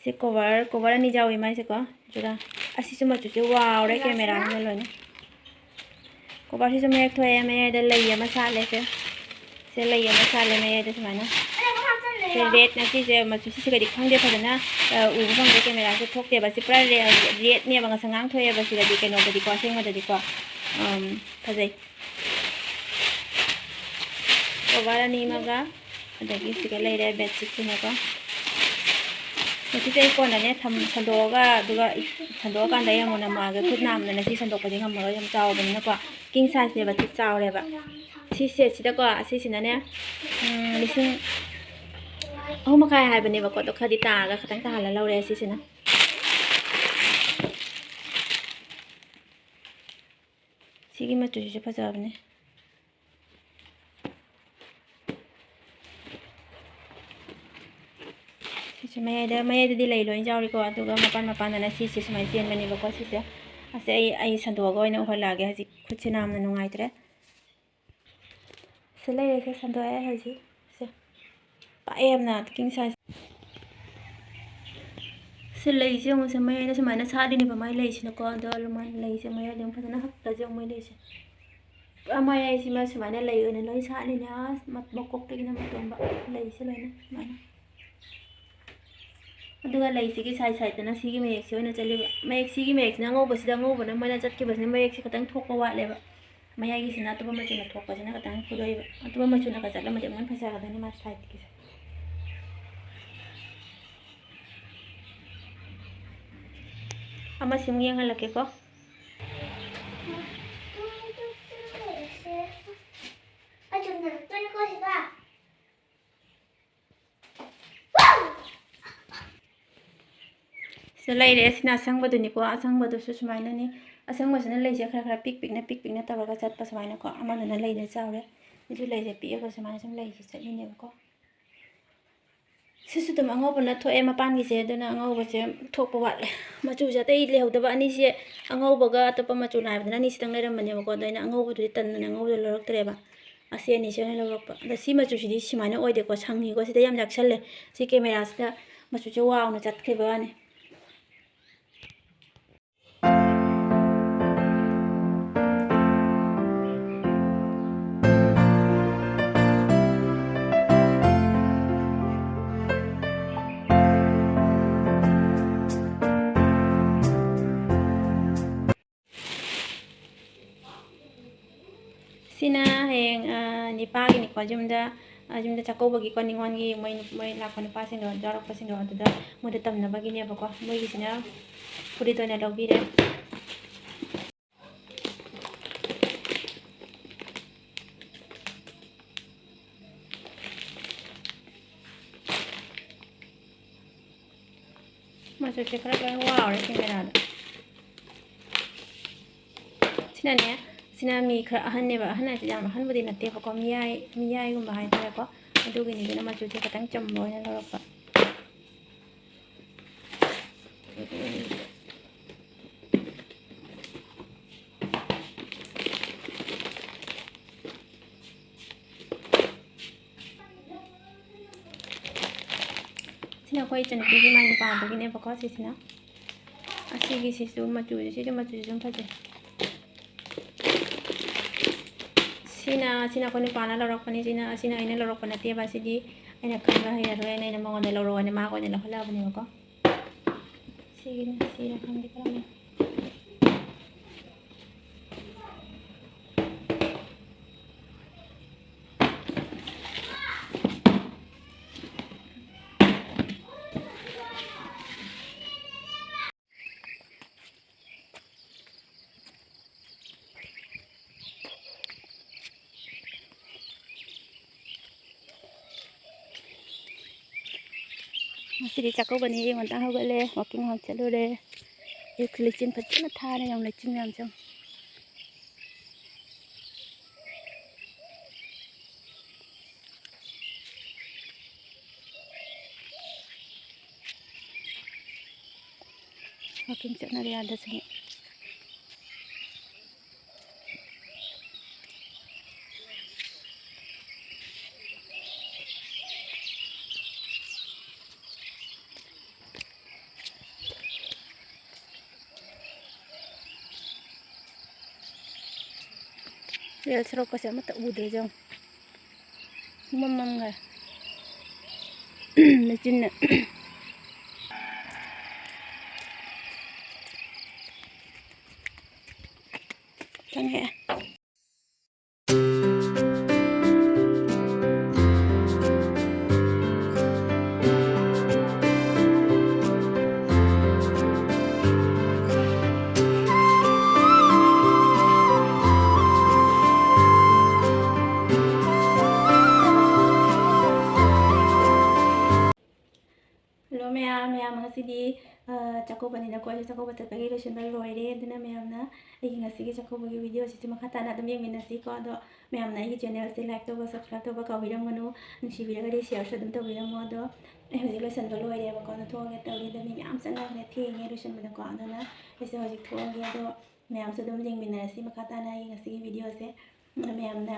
ꯁꯤ ꯀꯣꯕꯔ, ꯀꯣꯕꯔ ꯑꯅꯤ ꯌꯥꯎꯏ ꯃꯥꯏꯁꯦꯀꯣ꯫ ꯖꯨꯔꯥ꯫ ꯑꯁꯤꯁꯨ ꯃꯆꯨꯁꯦ ꯋꯥꯎꯔꯦ ꯀꯦꯃꯦꯔꯥꯁꯤꯅ ꯂꯣꯏꯅ꯫ ꯀꯣꯕꯔꯁꯤꯁꯨ ꯃꯌꯦꯛ ꯊꯣꯛꯑꯦ, ꯃꯌꯥꯏꯗ ꯂꯩ ꯑꯃ ꯁꯥꯠꯂꯦ ꯁꯦ꯫ ꯁꯦ ꯂꯩ ꯑꯃ ꯁꯥꯠꯂꯦ ꯃꯌꯥꯏꯗ ꯁꯨꯃꯥꯏꯅ꯫ ꯁꯦ ꯔꯦꯗꯅ ꯁꯤꯁꯦ ꯃꯆꯨ ꯁꯤꯁꯤꯒꯗꯤ ꯈꯪꯗꯦ ꯐꯖꯅ, ꯑ, ꯎꯕ ꯐꯪꯗꯦ ꯀꯦꯃꯦꯔꯥꯁꯦ ꯊꯣꯛꯇꯦꯕ꯫ ꯁꯤ ꯄꯨꯔꯥ ꯔꯦ-, ꯔꯦꯗꯅꯦꯕ ꯉꯁꯪ ꯉꯥꯡ ꯊꯣꯛꯑꯦꯕ ꯁꯤꯗꯗꯤ, ꯀꯩꯅꯣꯗꯗꯤꯀꯣ, ꯑꯁꯦꯡꯕꯗꯗꯤꯀꯣ꯫ ꯑꯝ, ꯐꯖꯩ꯫ ꯀꯣꯕꯔ ꯑꯅꯤ ꯑꯃꯒ ꯑꯗꯒꯤ ꯁꯤꯒ ꯂꯩꯔꯦ ꯕꯦꯗꯁꯤꯠꯁꯤꯅꯀꯣ꯫ ꯃꯁꯤꯁꯦ ꯑꯩ ꯀꯣꯟꯅꯅꯦ ꯊꯝ-, ꯁꯟꯗꯣꯛꯑꯒ, ꯑꯗꯨꯒ ꯑꯩ ꯁꯟꯗꯣꯛꯑꯀꯥꯟꯗ ꯑꯩ ꯑꯃꯨꯛ ꯅꯝꯃꯛꯑꯒꯦ꯫ ꯈꯨꯠ ꯅꯥꯝꯗꯅ ꯁꯤ ꯁꯟꯗꯣꯛꯄꯗꯤ ꯉꯝꯃꯔꯣꯏ, ꯌꯥꯝ ꯆꯥꯎꯕꯅꯤꯅꯀꯣ꯫ ꯀꯤꯡ ꯁꯥꯏꯖꯅꯦꯕ, ꯁꯤ ꯆꯥꯎꯔꯦꯕ꯫ ꯁꯤ ꯁꯦꯠꯁꯤꯗꯀꯣ, ꯑꯁꯤꯁꯤꯅꯅꯦ, ꯎꯝ, ꯂꯤꯁꯤꯡ ꯑꯍꯨꯝ ꯃꯈꯥꯏ ꯍꯥꯏꯕꯅꯦꯕꯀꯣ, ꯑꯗꯣ ꯈꯔꯗꯤ ꯇꯥꯔꯒ ꯈꯤꯇꯪ ꯇꯥꯍꯜꯂ ꯂꯧꯔꯦ ꯁꯤꯁꯤꯅ꯫ ꯁꯤꯒꯤ ꯃꯆꯨꯁꯤꯁꯨ ꯐꯖꯕꯅꯦ꯫ ꯁꯤꯁꯦ ꯃꯌꯥꯏꯗ, ꯃꯌꯥꯏꯗꯗꯤ ꯂꯩ ꯂꯣꯏ ꯌꯥꯎꯔꯤꯀꯣ, ꯑꯗꯨꯒ ꯃꯄꯥꯟ ꯃꯄꯥꯟꯗꯅ ꯁꯤꯁꯦ ꯁꯨꯃꯥꯏꯅ ꯆꯦꯟꯕꯅꯦꯕꯀꯣ꯫ ꯁꯤꯁꯦ, ꯑꯁꯦ ꯑꯩ, ꯑꯩ ꯁꯟꯗꯣꯛꯑꯒ ꯑꯣꯏꯅ ꯎꯍꯜꯂꯛꯑꯒꯦ ꯍꯧꯖꯤꯛ꯫ ꯈꯨꯠꯁꯦ ꯅꯥꯝꯅ ꯅꯨꯡꯉꯥꯏꯇ꯭ꯔꯦ꯫ ꯁꯤ ꯂꯩꯔꯦꯁꯦ, ꯁꯟꯗꯣꯛꯑꯦ ꯍꯧꯖꯤꯛ꯫ ꯁꯦ, ꯄꯥꯛꯑꯦ ꯌꯥꯝꯅ, ꯀꯤꯡ ꯁꯥꯏꯖ꯫ ꯁꯤ ꯂꯩꯁꯦ ꯌꯦꯡꯉꯨꯁꯦ, ꯃꯌꯥꯏꯗ ꯁꯨꯃꯥꯏꯅ ꯁꯥꯠꯂꯤꯅꯦꯕ ꯃꯥꯏ ꯂꯩꯁꯤꯅꯀꯣ꯫ ꯑꯗꯣ ꯑꯗꯨꯃꯥꯏꯅ ꯂꯩꯁꯦ ꯃꯌꯥꯏꯗ ꯑꯃꯨꯛ ꯐꯖꯅ ꯍꯛꯇꯁꯦ ꯌꯦꯡꯉꯨ ꯃꯣꯏ ꯂꯩꯁꯦ꯫ ꯄꯨꯔꯥ ꯃꯌꯥꯏꯁꯤꯃ ꯁꯨꯃꯥꯏꯅ ꯂꯩ ꯑꯣꯏꯅ ꯂꯣꯏ ꯁꯥꯠꯂꯤꯅꯦ, ꯑꯁ, ꯃ-, ꯃꯀꯣꯛꯇꯒꯤꯅ ꯃꯇꯣꯟꯕ ꯂꯩꯁꯦ ꯂꯣꯏꯅ ꯁꯨꯃꯥꯏꯅ꯫ ꯑꯗꯨꯒ ꯂꯩꯁꯤꯒꯤ ꯁꯥꯏꯠ ꯁꯥꯏꯠꯇꯅ ꯁꯤꯒꯤ ꯃꯌꯦꯛꯁꯦ ꯑꯣꯏꯅ ꯆꯠꯂꯤꯕ꯫ ꯃꯌꯦꯛ, ꯁꯤꯒꯤ ꯃꯌꯦꯛꯁꯤꯅ ꯑꯉꯧꯕꯁꯤꯗ, ꯑꯉꯧꯕꯅ ꯃꯣꯏꯅ ꯆꯠꯈꯤꯕꯁꯤꯅ ꯃꯌꯦꯛꯁꯦ ꯈꯤꯇꯪ ꯊꯣꯛꯄ ꯋꯥꯠꯂꯦꯕ꯫ ꯃꯌꯥꯏꯒꯤꯁꯤꯅ ꯑꯇꯣꯞꯄ ꯃꯆꯨꯅ ꯊꯣꯛꯄꯁꯤꯅ ꯈꯤꯇꯪ ꯐꯨꯗꯣꯛꯏꯕ꯫ ꯑꯇꯣꯞꯄ ꯃꯆꯨꯅꯒ ꯆꯠꯂꯝꯃꯗꯤ ꯑꯃꯨꯛ ꯍꯦꯟꯅ ꯐꯖꯒꯗꯣꯏꯅꯤ ꯃꯥ ꯁꯥꯏꯠꯀꯤꯁꯦ꯫ ꯑꯃꯁꯤꯃꯨꯛ ꯌꯦꯡꯍꯜꯂꯛꯀꯦꯀꯣ꯫ ꯁꯤꯗ ꯂꯩꯔꯦ꯫ ꯁꯤꯅ ꯑꯁꯪꯕꯗꯨꯅꯤꯀꯣ꯫ ꯑꯁꯪꯕꯗꯨꯁꯨ ꯁꯨꯃꯥꯏꯅꯅꯤ꯫ ꯑꯁꯪꯕꯁꯤꯅ ꯂꯩꯁꯦ ꯈꯔ ꯈꯔ ꯄꯤꯛ ꯄꯤꯛꯅ, ꯄꯤꯛ ꯄꯤꯛꯅ ꯇꯧꯔꯒ ꯆꯠꯄ ꯁꯨꯃꯥꯏꯅꯀꯣ꯫ ꯑꯃꯗꯨꯅ ꯂꯩꯗ ꯆꯥꯎꯔꯦ꯫ ꯁꯤꯁꯨ ꯂꯩꯁꯦ ꯄꯤꯛꯑꯒ ꯁꯨꯃꯥꯏꯅ ꯁꯨꯝ ꯂꯩꯁꯦ ꯆꯠꯂꯤꯅꯦꯕꯀꯣ꯫ ꯁꯤꯁꯨ ꯑꯗꯨꯝ ꯑꯉꯧꯕꯅ ꯊꯣꯛꯑꯦ ꯃꯄꯥꯟꯒꯤꯁꯦ, ꯑꯗꯨꯅ ꯑꯉꯧꯕꯁꯦ ꯊꯣꯛꯄ ꯋꯥꯠꯂꯦ꯫ ꯃꯆꯨꯁꯦ ꯑꯇꯩ ꯂꯩꯍꯧꯗꯕ, ꯑꯅꯤꯁꯦ ꯑꯉꯧꯕꯒ ꯑꯇꯣꯞꯄ ꯃꯆꯨ ꯅꯥꯏꯕꯗꯅ ꯑꯅꯤꯁꯤꯇꯪ ꯂꯩꯔꯝꯕꯅꯦꯕꯀꯣ꯫ ꯑꯗꯣ ꯑꯩꯅ ꯑꯉꯧꯕꯗꯨꯗꯤ ꯇꯟꯗꯅ ꯑꯉꯧꯕꯗꯣ ꯂꯧꯔꯛꯇ꯭ꯔꯦꯕ꯫ ꯑꯁꯤ ꯑꯅꯤꯁꯦ ꯑꯣꯏꯅ ꯂꯧꯔꯛꯄ꯫ ꯑꯗ ꯁꯤ ꯃꯆꯨꯁꯤꯗꯤ ꯁꯨꯃꯥꯏꯅ ꯑꯣꯏꯗꯦꯀꯣ, ꯁꯪꯉꯤꯀꯣ, ꯁꯤꯗ ꯌꯥꯝ ꯌꯥꯛꯁꯜꯂꯦ꯫ ꯁꯤ ꯀꯦꯃꯦꯔꯥꯁꯤꯗ ꯃꯆꯨꯁꯦ ꯋꯥꯎꯅ ꯆꯠꯈꯤꯕ ꯋꯥꯅꯤ꯫ ꯁꯤꯅ ꯍꯌꯦꯡ, ꯑ, ꯅꯤꯄꯥꯒꯤꯅꯤꯀꯣ, ꯌꯨꯝꯗ, ꯑ, ꯌꯨꯝꯗ ꯆꯥꯛꯀꯧꯕꯒꯤꯀꯣ, ꯅꯤꯉꯣꯜꯒꯤ ꯃꯣꯏ, ꯃꯣꯏ ꯂꯥꯛꯄ ꯅꯨꯄꯥꯁꯤꯡꯗꯣ, ꯌꯥꯎꯔꯛꯄꯁꯤꯡꯗꯣ, ꯑꯗꯨꯗ ꯃꯣꯏꯗ ꯇꯝꯅꯕꯒꯤꯅꯦꯕꯀꯣ꯫ ꯃꯣꯏꯒꯤꯁꯤꯅ ꯐꯨꯔꯤꯠ ꯑꯣꯏꯅ ꯂꯧꯕꯤꯔꯦ꯫ ꯃꯆꯨꯁꯦ ꯈꯔ ꯂꯣꯏ ꯋꯥꯎꯔꯦ ꯀꯦꯃꯦꯔꯥꯗ꯫ ꯁꯤꯅꯅꯦ, ꯁꯤꯅ ꯃꯤ ꯈꯔ ꯑꯍꯟꯅꯦꯕ, ꯑꯍꯟ ꯍꯥꯏꯁꯦ ꯌꯥꯝ ꯑꯍꯟꯕꯨꯗꯤ ꯅꯠꯇꯦꯕꯀꯣ, ꯃꯤꯌꯥꯏ, ꯃꯤꯌꯥꯏꯒꯨꯝꯕ ꯍꯥꯏꯇꯥꯔꯦꯀꯣ꯫ ꯑꯗꯨꯒꯤꯅꯤ, ꯑꯗꯨꯅ ꯃꯆꯨꯁꯦ ꯈꯤꯇꯪ ꯆꯝꯕ ꯑꯣꯏꯅ ꯂꯧꯔꯛꯄ꯫ ꯁꯤꯅ ꯑꯩꯈꯣꯏ ꯏꯆꯟꯅꯨꯄꯤꯒꯤ ꯃꯥꯏ ꯅꯨꯄꯥꯗꯨꯒꯤꯅꯦꯕꯀꯣ, ꯁꯤꯁꯤꯅ꯫ ꯑꯁꯤꯒꯤꯁꯤꯁꯨ ꯃꯆꯨꯁꯦ, ꯁꯤꯁꯨ ꯃꯆꯨꯁꯦ ꯑꯗꯨꯝ ꯐꯖꯩ꯫ ꯁꯤꯅ, ꯁꯤꯅ ꯑꯩꯈꯣꯏ ꯅꯨꯄꯥꯅ ꯂꯧꯔꯛꯄꯅꯤ꯫ ꯁꯤꯅ, ꯁꯤꯅ ꯑꯩꯅ ꯂꯧꯔꯛꯄ ꯅꯠꯇꯦꯕ꯫ ꯁꯤꯗꯤ ꯑꯩꯅ ꯈꯟꯕ ꯍꯩꯔꯔꯣꯏꯅ ꯑꯩꯅ ꯃꯉꯣꯟꯗ ꯂꯧꯔꯛꯑꯣꯅ ꯃꯥꯒ ꯑꯣꯏꯅ ꯂꯧꯍꯜꯂꯕꯅꯦꯕꯀꯣ꯫ ꯁꯤꯒꯤꯅ ꯁꯤꯔ ꯈꯪꯗꯦ ꯀꯔꯝꯕꯅꯣ꯫ ꯉꯁꯤꯗꯤ ꯆꯥꯛꯀꯧꯕꯅꯤ, ꯑꯌꯨꯛ ꯉꯟꯇꯥ ꯍꯧꯒꯠꯂꯦ, walking ꯉꯥꯏꯍꯥꯛ ꯆꯠꯂꯨꯔꯦ꯫ ꯑꯌꯨꯛꯇ ꯂꯩꯆꯤꯟ ꯐꯖꯅ ꯊꯥꯔꯦ, ꯌꯦꯡꯉꯨ, ꯂꯩꯆꯤꯟ ꯃꯌꯥꯝꯁꯦ ꯌꯦꯡꯉꯨ꯫ ꯋꯥꯀꯤꯡ ꯆꯠꯅꯔꯦ ꯑꯥꯗꯁꯨ꯫ ꯔꯦꯜ ꯁꯣꯔꯣꯛꯀꯁꯦ ꯑꯃꯠꯇ ꯎꯗ꯭ꯔꯦ, ꯌꯦꯡꯉꯨ꯫ ꯄꯨꯡꯃꯝ ꯃꯝꯈ꯭ꯔꯦ꯫ ꯂꯩꯆꯤꯟꯅ꯫ ꯆꯪꯉꯛꯑꯦ꯫ ꯍꯜꯂꯣ ꯃꯌꯥꯝ, ꯃꯌꯥꯝ ꯉꯁꯤꯗꯤ, ꯑ, ꯆꯥꯛꯀꯧꯕꯅꯤꯅꯀꯣ, ꯑꯩꯁꯨ ꯆꯥꯛꯀꯧꯕ ꯆꯠꯄꯒꯤ ꯂꯣꯏꯁꯤꯟꯕ ꯂꯣꯏꯔꯦ꯫ ꯑꯗꯨꯅ ꯃꯌꯥꯝꯅ ꯑꯩꯒꯤ ꯉꯁꯤꯒꯤ ꯆꯥꯛꯀꯧꯕꯒꯤ video ꯁꯤꯁꯨ ꯃꯈꯥ ꯇꯥꯅ ꯑꯗꯨꯝ ꯌꯦꯡꯃꯤꯟꯅꯁꯤꯀꯣ꯫ ꯑꯗꯣ ꯃꯌꯥꯝꯅ ꯑꯩꯒꯤ channel ꯁꯦ like ꯇꯧꯕ, subscribe ꯇꯧꯕ ꯀꯥꯎꯕꯤꯔꯝꯒꯅꯨ꯫ ꯅꯨꯡꯁꯤꯕꯤꯔꯒꯗꯤ share ꯁꯨ ꯑꯗꯨꯝ ꯇꯧꯕꯤꯔꯝꯃꯣ꯫ ꯑꯗꯣ ꯑꯩ ꯍꯧꯖꯤꯛ ꯂꯣꯏꯁꯤꯟꯕ ꯂꯣꯏꯔꯦꯕꯀꯣ꯫ ꯑꯗꯣ ꯊꯣꯛꯑꯒꯦ ꯇꯧꯔꯤ꯫ ꯑꯗꯣ ꯃꯤ ꯃꯌꯥꯝ ꯆꯪꯅꯈ꯭ꯔꯦ, ꯊꯦꯡꯉꯦ ꯂꯣꯏꯁꯤꯟꯕꯗꯀꯣ꯫ ꯑꯗꯨꯅ ꯑꯩꯁꯦ ꯍꯧꯖꯤꯛ ꯊꯣꯛꯑꯒꯦ꯫ ꯑꯗꯣ ꯃꯌꯥꯝꯁꯨ ꯑꯗꯨꯝ ꯌꯦꯡꯃꯤꯟꯅꯔꯁꯤ ꯃꯈꯥ ꯇꯥꯅ ꯑꯩꯒꯤ ꯉꯁꯤꯒꯤ video ꯁꯦ꯫ ꯑꯗꯣ ꯃꯌꯥꯝꯅ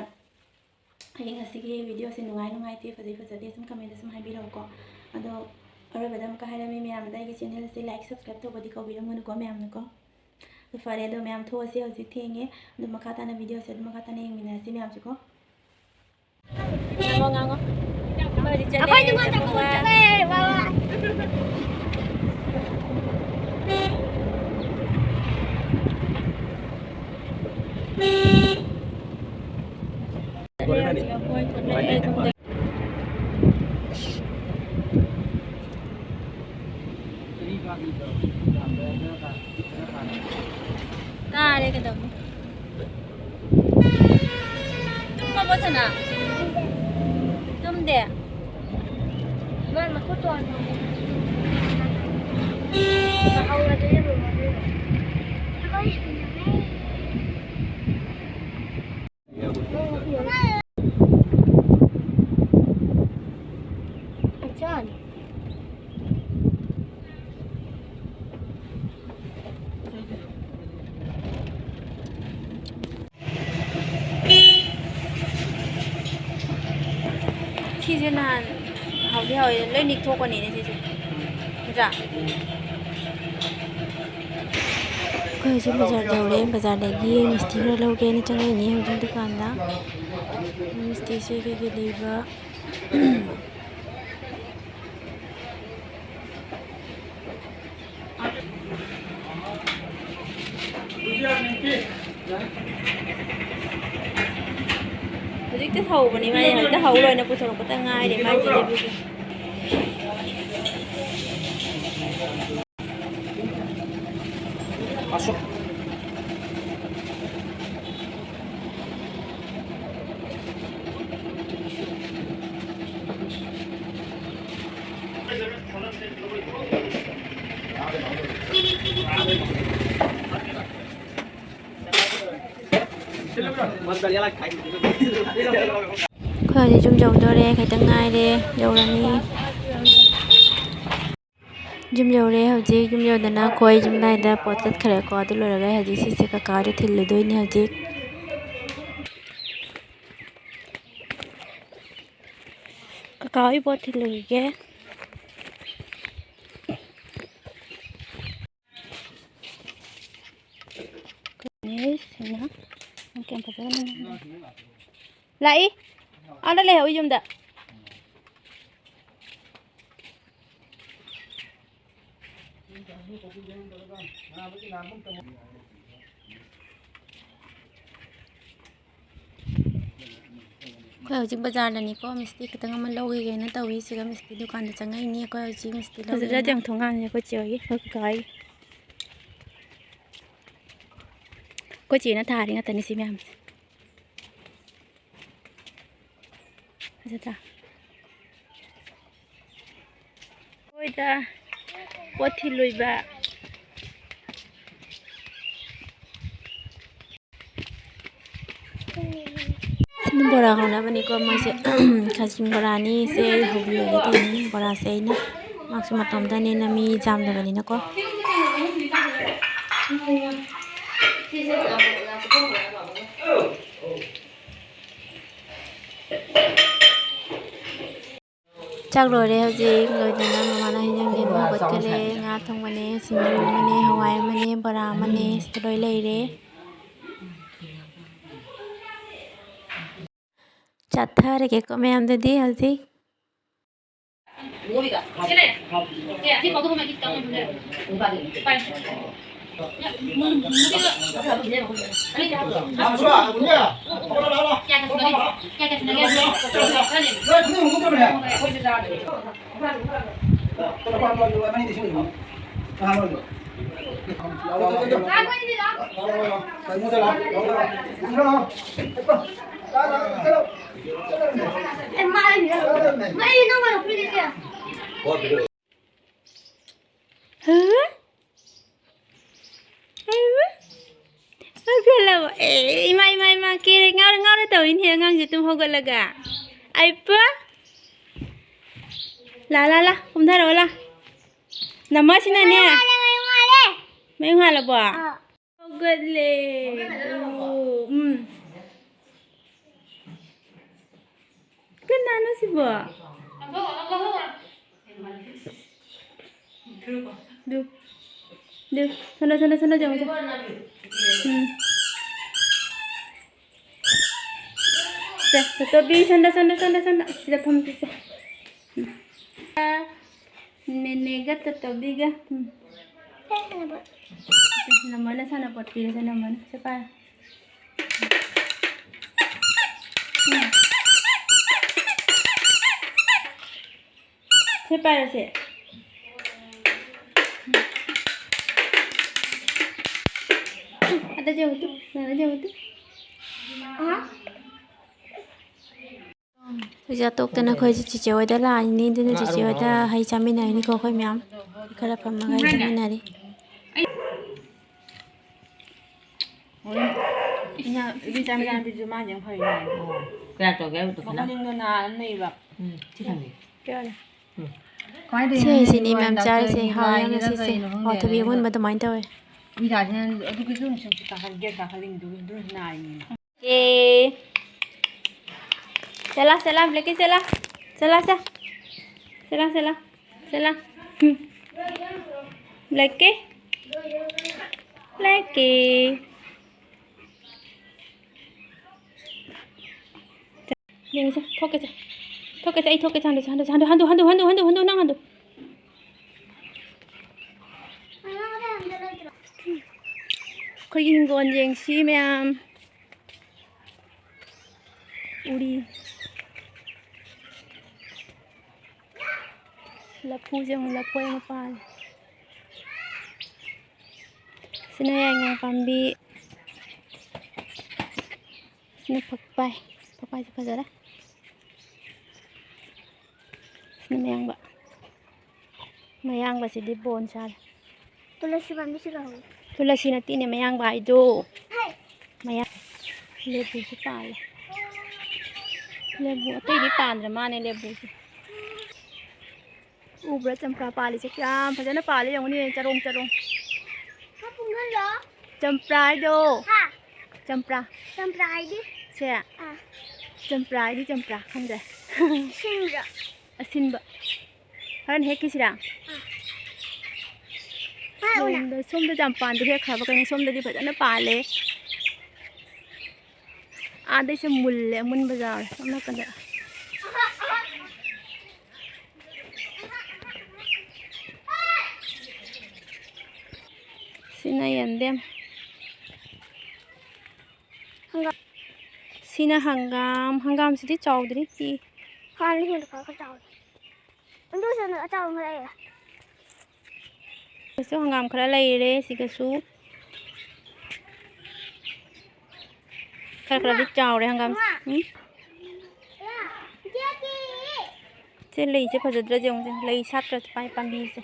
ꯑꯩꯒꯤ ꯉꯁꯤꯒꯤ video ꯁꯦ ꯅꯨꯡꯉꯥꯏ ꯅꯨꯡꯉꯥꯏꯇꯦ, ꯐꯖꯩ ꯐꯖꯗꯦ ꯁꯨꯝ comment ꯇ ꯁꯨꯝ ꯍꯥꯏꯕꯤꯔꯛꯎꯀꯣ꯫ ꯑꯗꯣ ꯑꯔꯣꯏꯕꯗ ꯑꯃꯨꯛꯀ ꯍꯥꯏꯔꯝꯃꯤ ꯃꯌꯥꯝꯗ ꯑꯩꯒꯤ channel ꯁꯦ like, subscribe ꯇꯧꯕꯗꯤ ꯀꯥꯎꯕꯤꯔꯝꯒꯅꯨꯀꯣ ꯃꯌꯥꯝꯅꯀꯣ꯫ ꯑꯗꯣ ꯐꯔꯦ, ꯑꯗꯣ ꯃꯌꯥꯝ ꯊꯣꯛꯑꯁꯤ, ꯍꯧꯖꯤꯛ ꯊꯦꯡꯉꯦ꯫ ꯑꯗꯣ ꯃꯈꯥ ꯇꯥꯅ video ꯁꯦ ꯑꯗꯨꯝ ꯃꯈꯥ ꯇꯥꯅ ꯌꯦꯡꯃꯤꯟꯅꯔꯁꯤ ꯃꯌꯥꯝꯁꯤꯀꯣ꯫ ꯉꯥꯡꯉꯣ, ꯉꯥꯡꯉꯣ꯫ ꯑꯩꯈꯣꯏ ꯍꯧꯖꯤꯛ ꯆꯠꯂꯦ, ꯑꯩꯈꯣꯏ ꯅꯤꯉꯣꯜ ꯆꯥꯛꯀꯧꯕ ꯆꯥꯛꯀꯧꯕ꯫ ꯆꯠꯂꯦ, ꯕꯕꯥ꯫ ꯀꯥꯔꯦ ꯀꯩꯗꯧꯅꯤ? ꯇꯨꯝꯃꯕꯣ ꯁꯅꯥ? ꯇꯨꯝꯗꯦ? ꯃꯥ ꯃꯈꯨꯠ ꯇꯣꯡ ꯇꯧꯍꯧꯔꯗꯤ ꯌꯦꯡꯉꯨ꯫ ꯅꯍꯥꯟ ꯍꯥꯎꯗꯤ ꯍꯥꯎꯋꯦ, ꯂꯣꯏ ꯅꯤꯛꯊꯣꯛꯄꯅꯤꯅꯦ ꯁꯤꯁꯦ, ꯅꯠꯇ꯭ꯔꯥ? ꯑꯩꯈꯣꯏ ꯍꯧꯖꯤꯛ ꯕꯖꯥꯔ ꯌꯧꯔꯦ꯫ ꯕꯖꯥꯔꯗꯒꯤ ꯃꯤꯁꯇꯤ ꯈꯔ ꯂꯧꯒꯦꯅ ꯆꯪꯉꯛꯏꯅꯦ ꯍꯧꯖꯤꯛ ꯗꯨꯀꯥꯟꯗ꯫ ꯃꯤꯁꯇꯤꯁꯦ ꯀꯩꯀꯩ ꯂꯩꯕ? ꯍꯧꯖꯤꯛꯇ ꯍꯧꯕꯅꯤ ꯃꯥꯏ, ꯍꯧꯖꯤꯛꯇ ꯍꯧ ꯂꯣꯏꯅ ꯄꯨꯊꯣꯔꯛꯄꯗ ꯉꯥꯏꯔꯤ ꯃꯥꯏ ꯖꯤꯂꯤꯕꯤꯁꯦ꯫ ꯑꯩꯈꯣꯏ ꯍꯧꯖꯤꯛ ꯌꯨꯝ ꯌꯧꯗꯣꯔꯦ, ꯈꯤꯇꯪ ꯉꯥꯏꯔꯦ, ꯌꯧꯔꯅꯤ꯫ ꯌꯨꯝ ꯌꯧꯔꯦ ꯍꯧꯖꯤꯛ꯫ ꯌꯨꯝ ꯌꯧꯗꯅ ꯑꯩꯈꯣꯏ ꯌꯨꯝ ꯂꯥꯏꯗ ꯄꯣꯠ ꯀꯠꯈ꯭ꯔꯦꯀꯣ꯫ ꯑꯗꯨ ꯂꯣꯏꯔꯒ ꯑꯩ ꯍꯧꯖꯤꯛ ꯁꯤꯁꯦ ꯀꯀꯥ ꯍꯣꯏꯗ ꯊꯤꯜꯂꯨꯗꯣꯏꯅꯦ ꯍꯧꯖꯤꯛ꯫ ꯀꯀꯥ ꯍꯣꯏ ꯄꯣꯠ ꯊꯤꯜꯂꯨꯈꯤꯒꯦ꯫ ꯁꯤꯅ ꯀꯌꯥꯝ ꯐꯖꯅ ꯂꯥꯛꯏ꯫ ꯑꯥꯗ ꯂꯩꯍꯧꯏ ꯌꯨꯝꯗ꯫ ꯑꯩꯈꯣꯏ ꯍꯧꯖꯤꯛ ꯕꯖꯥꯔꯗꯅꯤꯀꯣ, ꯃꯤꯁꯇꯤ ꯈꯤꯇꯪ ꯑꯃ ꯂꯧꯈꯤꯒꯦꯅ ꯇꯧꯏ꯫ ꯁꯤꯒ ꯃꯤꯁꯇꯤ ꯗꯨꯀꯥꯟꯗ ꯆꯪꯉꯛꯏꯅꯤ꯫ ꯑꯩꯈꯣꯏ ꯍꯧꯖꯤꯛ ꯃꯤꯁꯇꯤ ꯐꯖꯗ꯭ꯔꯗꯤ ꯂꯧꯒꯦꯅ꯫ ꯌꯥꯝ ꯊꯣꯡ ꯉꯥꯡꯉꯦ ꯑꯩꯈꯣꯏ ꯆꯦ ꯍꯣꯏꯒꯤ, ꯑꯩꯈꯣꯏ ꯀꯀꯥ ꯍꯣꯏꯒꯤ꯫ ꯑꯩꯈꯣꯏ ꯆꯦꯅ ꯊꯥꯔꯤ ꯉꯥꯛꯇꯅꯤ ꯁꯤ ꯃꯌꯥꯝꯁꯦ꯫ ꯐꯖꯗ꯭ꯔꯥ? ꯑꯩꯈꯣꯏꯗ ꯄꯣꯠ ꯊꯤꯜꯂꯨꯏꯕ꯫ ꯁꯤꯅ ꯕꯣꯔꯥ ꯍꯧꯅꯕꯅꯤꯀꯣ ꯃꯣꯏꯁꯦ꯫ ꯈꯥꯖꯤꯡ ꯕꯣꯔꯥꯅꯤ꯫ ꯁꯦ ꯑꯩ ꯍꯧꯕꯤꯔꯒꯦ ꯇꯧꯅꯤ꯫ ꯕꯣꯔꯥꯁꯦ ꯑꯩꯅ, ꯃꯥꯁꯨ ꯃꯇꯣꯝꯇꯅꯤꯅ ꯃꯤ ꯌꯥꯝꯗꯕꯅꯤꯅꯀꯣ꯫ ꯆꯥꯛ ꯂꯣꯏꯔꯦ ꯍꯧꯖꯤꯛ꯫ ꯂꯣꯏꯗꯅ ꯃꯃꯥꯅ ꯍꯤꯟꯖꯥꯡ ꯌꯦꯟꯕ ꯍꯧꯒꯠꯀꯂꯦ꯫ ꯉꯥ ꯊꯣꯡꯕꯅꯦ, ꯁꯤꯡꯖꯨ ꯑꯃꯅꯦ, ꯍꯋꯥꯏ ꯑꯃꯅꯦ, ꯁꯤꯗ ꯂꯣꯏ ꯂꯩꯔꯦ꯫ ꯆꯥꯊꯔꯒꯦꯀꯣ ꯃꯌꯥꯝꯗꯨꯗꯤ ꯍꯧꯖꯤꯛ꯫ ꯍꯧꯒꯠꯂꯕꯣ? ꯑꯦ, ꯏꯃꯥ, ꯏꯃꯥ, ꯏꯃꯥ, ꯀꯦꯔꯦ, ꯉꯥꯎꯔꯦ, ꯉꯥꯎꯔꯦ ꯇꯧꯏꯅꯦ ꯑꯉꯥꯡꯁꯦ ꯇꯨꯝ ꯍꯧꯒꯠꯂꯒ꯫ ꯑꯩꯄ! ꯂꯥ, ꯂꯥ, ꯂꯥ, ꯀꯨꯝꯊꯔꯛꯑꯣ, ꯂꯥ꯫ ꯅꯃꯥꯁꯤꯅꯅꯦ꯫ ꯃꯌꯨꯡ ꯍꯥꯜꯂꯦ, ꯃꯌꯨꯡ ꯍꯥꯜꯂꯦ꯫ ꯃꯌꯨꯡ ꯍꯥꯜꯂꯕꯣ? ꯑꯥ꯫ ꯍꯧꯒꯠꯂꯦ꯫ ꯑꯣ, ꯎꯝ꯫ ꯀꯅꯥꯅꯣ ꯁꯤꯕꯣ? ꯑꯗꯨ, ꯑꯗꯨ, ꯁꯣꯝꯗ, ꯁꯣꯝꯗ, ꯁꯣꯝꯗ ꯆꯪꯉꯨꯁꯦ꯫ ꯎꯝ꯫ ꯁꯦ, ꯇꯣꯇꯣꯕꯤ, ꯁꯣꯝꯗ, ꯁꯣꯝꯗ, ꯁꯣꯝꯗ, ꯁꯣꯝꯗ꯫ ꯁꯤꯗ ꯐꯝꯁꯤꯁꯦ꯫ ꯎꯝ꯫ ꯅꯦꯅꯦꯒ ꯇꯣꯇꯣꯕꯤꯒ꯫ ꯎꯝ꯫ ꯅꯃꯥꯅ ꯁꯥꯟꯅꯄꯣꯠ ꯄꯤꯔꯁꯦ, ꯅꯃꯥꯅ꯫ ꯁꯦ, ꯄꯥꯏ꯫ ꯎꯝ꯫ ꯁꯦ ꯄꯥꯏꯔꯣꯁꯦ꯫ ꯑꯗ ꯌꯦꯡꯉꯨ ꯇꯨ, ꯅꯪ ꯑꯗ ꯌꯦꯡꯉꯨ ꯇꯨ꯫ ꯆꯥꯛ ꯆꯥ ꯇꯣꯛꯇꯅ ꯑꯩꯈꯣꯏꯁꯦ ꯆꯤꯆꯦ ꯍꯣꯏꯗ ꯂꯥꯛꯏꯅꯤ, ꯑꯗꯨꯅ ꯆꯤꯆꯦ ꯍꯣꯏꯗ ꯍꯩ ꯆꯥꯃꯤꯟꯅꯔꯤꯅꯤꯀꯣ ꯑꯩꯈꯣꯏ ꯃꯌꯥꯝ꯫ ꯈꯔ ꯐꯝꯃꯒ ꯍꯩ ꯆꯥꯃꯤꯟꯅꯔꯤ꯫ ꯏꯃꯥ, ꯏꯕꯦꯆꯥ ꯃꯆꯥꯅꯨꯄꯤꯗꯨꯁꯨ ꯃꯥꯅ ꯌꯥꯝ ꯐꯔꯤꯅꯦ꯫ ꯑꯣ, ꯀꯌꯥ ꯇꯧꯒꯦ ꯍꯥꯏꯕꯗꯣ ꯐꯖꯅ? ꯃꯈꯣꯡꯅꯤꯡꯗꯣ ꯅꯥꯔ ꯂꯩꯕ꯫ ꯎꯝ, ꯁꯤ ꯊꯝꯕꯤꯌꯨ꯫ ꯀꯃꯥꯏꯅ ꯁꯤ ꯇꯧꯔꯤꯅꯣ ꯍꯩꯁꯤꯅꯤ ꯈꯪꯗꯦ, ꯃꯌꯥꯝ ꯆꯥꯔꯤꯁꯦ꯫ ꯗꯥꯛꯇꯔꯒꯤ ꯍꯥꯎꯋꯦ ꯌꯥꯝꯅ ꯂꯥꯏꯒꯤꯔ ꯁꯤꯁꯦ꯫ ꯀꯩꯅꯣ ꯈꯪꯗꯦ, ꯋꯥꯊꯕꯤ ꯑꯩꯉꯣꯟꯗ ꯑꯉꯣꯟꯕ ꯑꯗꯨꯃꯥꯏꯅ ꯇꯧꯋꯦ꯫ ꯏꯕꯦꯆꯥꯁꯤꯅ ꯑꯗꯨꯒꯤꯁꯨ ꯁꯨꯝ ꯀꯥꯈꯠ-, ꯒꯦꯁ ꯀꯥꯈꯠꯂꯤꯅꯤꯗꯨ ꯑꯗꯨꯅ ꯅꯥꯔꯤꯅꯦ꯫ ꯑꯦ꯫ ꯆꯠꯂꯣ, ꯆꯠꯂꯣ, ꯕ꯭ꯂꯦꯛꯀꯤ ꯆꯠꯂꯣ꯫ ꯆꯠꯂꯣ, ꯆꯠ꯫ ꯆꯠꯂ, ꯆꯠꯂ, ꯆꯠꯂ꯫ ꯎꯝ꯫ ꯂꯩꯀꯦ? ꯂꯩꯀꯦ꯫ ꯌꯦꯡꯉꯨꯁꯦ, ꯊꯣꯛꯀꯦꯁꯦ꯫ ꯊꯣꯛꯀꯦꯁꯦ, ꯑꯩ ꯊꯣꯛꯀꯦꯁꯦ, ꯍꯟꯗꯨꯁꯦ, ꯍꯟꯗꯨꯁꯦ, ꯍꯟꯗꯨ, ꯍꯟꯗꯨ, ꯍꯟꯗꯨ, ꯍꯟꯗꯨ, ꯍꯟꯗꯨ, ꯅꯪ ꯍꯟꯗꯨ꯫ ꯑꯩꯈꯣꯏꯒꯤ ꯍꯤꯡꯒꯣꯜ ꯌꯦꯡꯁꯤ ꯃꯌꯥꯝ꯫ ꯎꯔꯤ꯫ ꯂꯐꯨꯁꯦ ꯌꯦꯡꯉꯨ, ꯂꯐꯣꯏ ꯑꯃ ꯄꯥꯜꯂꯦ꯫ ꯁꯤꯅ ꯌꯥꯏꯉꯪ ꯄꯥꯝꯕꯤ꯫ ꯁꯤꯅ ꯐꯛꯄꯥꯏ꯫ ꯐꯛꯄꯥꯏꯁꯦ ꯐꯖꯔꯦ꯫ ꯁꯤꯅ ꯃꯌꯥꯡꯕ꯫ ꯃꯌꯥꯡꯕꯁꯤꯗꯤ ꯕꯣꯟ ꯁꯥꯔꯦ꯫ ꯇꯨꯂꯁꯤ ꯄꯥꯝꯕꯤꯁꯤꯒ ꯍꯧꯋꯤ꯫ ꯇꯨꯂꯁꯤ ꯅꯠꯇꯦꯅꯦ, ꯃꯌꯥꯡꯕ ꯍꯥꯏꯗꯣ꯫ ꯍꯩ! ꯃꯌꯥꯡ-, ꯂꯦꯕꯨꯁꯨ ꯄꯥꯜꯂꯦ꯫ ꯂꯦꯕꯨ ꯑꯇꯩꯗꯤ ꯄꯥꯟꯗ꯭ꯔ ꯃꯥꯅꯦ, ꯂꯦꯕꯨꯁꯦ꯫ ꯎꯕ꯭ꯔꯥ ꯆꯝꯄ꯭ꯔꯥ ꯄꯥꯜꯂꯤꯁꯦ? ꯀꯌꯥꯝ ꯐꯖꯅ ꯄꯥꯜꯂꯤ ꯌꯦꯡꯉꯨꯅꯦ, ꯆꯔꯣꯡ ꯆꯔꯣꯡ꯫ ꯃꯄꯨꯡ ꯍꯜꯂꯣ꯫ ꯆꯝꯄ꯭ꯔꯥ ꯍꯥꯏꯗꯣ꯫ ꯍꯥ? ꯆꯝꯄ꯭ꯔꯥ꯫ ꯆꯝꯄ꯭ꯔꯥ ꯍꯥꯏꯗꯤ? ꯁꯦ꯫ ꯑꯥ꯫ ꯆꯝꯄ꯭ꯔꯥ ꯍꯥꯏꯗꯤ ꯆꯝꯄ꯭ꯔꯥ, ꯈꯪꯗ꯭ꯔꯦ꯫ ꯁꯤꯟꯕ꯭ꯔꯥ? ꯑꯁꯤꯟꯕ꯫ ꯍꯣꯔꯦꯟ ꯍꯦꯛꯈꯤꯁꯤꯔꯥ? ꯑꯥ꯫ ꯍꯥꯏꯔꯛꯎꯅ꯫ ꯁꯣꯝꯗ, ꯁꯣꯝꯗ ꯌꯥꯝ ꯄꯥꯟꯗꯦ, ꯍꯦꯛꯈ꯭ꯔꯕ ꯀꯩꯅꯣ? ꯁꯣꯝꯗꯗꯤ ꯐꯖꯅ ꯄꯥꯜꯂꯦ꯫ ꯑꯥꯗꯩꯁꯦ ꯃꯨꯜꯂꯦ, ꯑꯃꯨꯟꯕ ꯌꯥꯎꯔꯦ ꯁꯣꯝ ꯅꯥꯀꯟꯗ꯫ ꯁꯤꯅ ꯌꯦꯟꯗꯦꯝ꯫ ꯍꯪꯒꯥꯝ꯫ ꯁꯤꯅ ꯍꯪꯒꯥꯝ꯫ ꯍꯪꯒꯥꯝꯁꯤꯗꯤ ꯆꯥꯎꯗ꯭ꯔꯤ, ꯄꯤꯛꯏ꯫ ꯍꯥꯟꯅ ꯍꯦꯟꯅ ꯈꯔ ꯈꯔ ꯆꯥꯎꯔꯦ꯫ ꯑꯗꯨꯁꯨ ꯑꯆꯧꯕ ꯑꯃ ꯂꯩꯔꯦ꯫ ꯁꯤꯁꯨ ꯍꯪꯒꯥꯝ ꯈꯔ ꯂꯩꯔꯦ, ꯁꯤꯒꯁꯨ꯫ ꯈꯔ ꯈꯔꯗꯤ ꯆꯥꯎꯔꯦ ꯍꯪꯒꯥꯝ꯫ ꯏꯃꯥ! ꯎꯝ? ꯏꯃꯥ! ꯏꯆꯦꯒꯤ! ꯁꯤ ꯂꯩꯁꯦ ꯐꯖꯗ꯭ꯔꯗꯤ ꯌꯦꯡꯉꯨꯁꯦ, ꯂꯩ ꯁꯥꯠꯇ꯭ꯔꯗꯤ ꯄꯥꯏ ꯄꯥꯝꯕꯤꯁꯦ꯫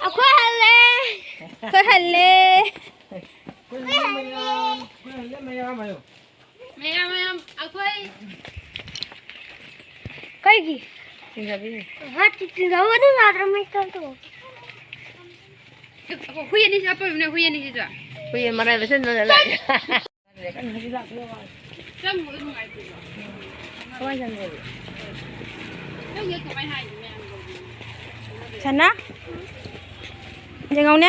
ꯑꯩꯈꯣꯏ ꯍꯜꯂꯦ꯫ ꯑꯩꯈꯣꯏ ꯍꯜꯂꯦ꯫ ꯃꯌꯥꯝ ꯃꯌꯥꯝ ꯃꯌꯥꯝ ꯃꯌꯥꯝ ꯃꯌꯥꯝ ꯃꯌꯥꯝ ꯑꯩꯈꯣꯏ ꯀꯩꯒꯤ? ꯁꯤꯡꯖꯕꯤꯅꯤ꯫ ꯍꯥꯠ ꯇꯤꯡꯊꯧꯒꯅꯤ ꯌꯥꯗ꯭ꯔꯃꯦ ꯇꯧ꯫ ꯍꯨꯏ ꯑꯅꯤꯁꯤ ꯍꯥꯞꯄꯝꯃꯤꯅꯦ, ꯍꯨꯏ ꯑꯅꯤꯁꯤꯁꯨ꯫ ꯍꯨꯏ ꯃꯔꯥꯏ ꯃꯁꯦꯟ ꯂꯣꯏꯅ ꯂꯥꯛꯑꯦ꯫ ꯆꯪꯕꯗ ꯅꯨꯡꯉꯥꯏꯇꯦꯕ꯫ ꯀꯃꯥꯏꯅ ꯆꯪꯒꯦꯕ? ꯅꯪꯒꯤ ꯀꯃꯥꯏ ꯍꯥꯏꯅꯤ ꯃꯌꯥꯝ ꯂꯧꯕ? ꯁꯅꯥ? ꯌꯦꯡꯉꯧꯅꯦ꯫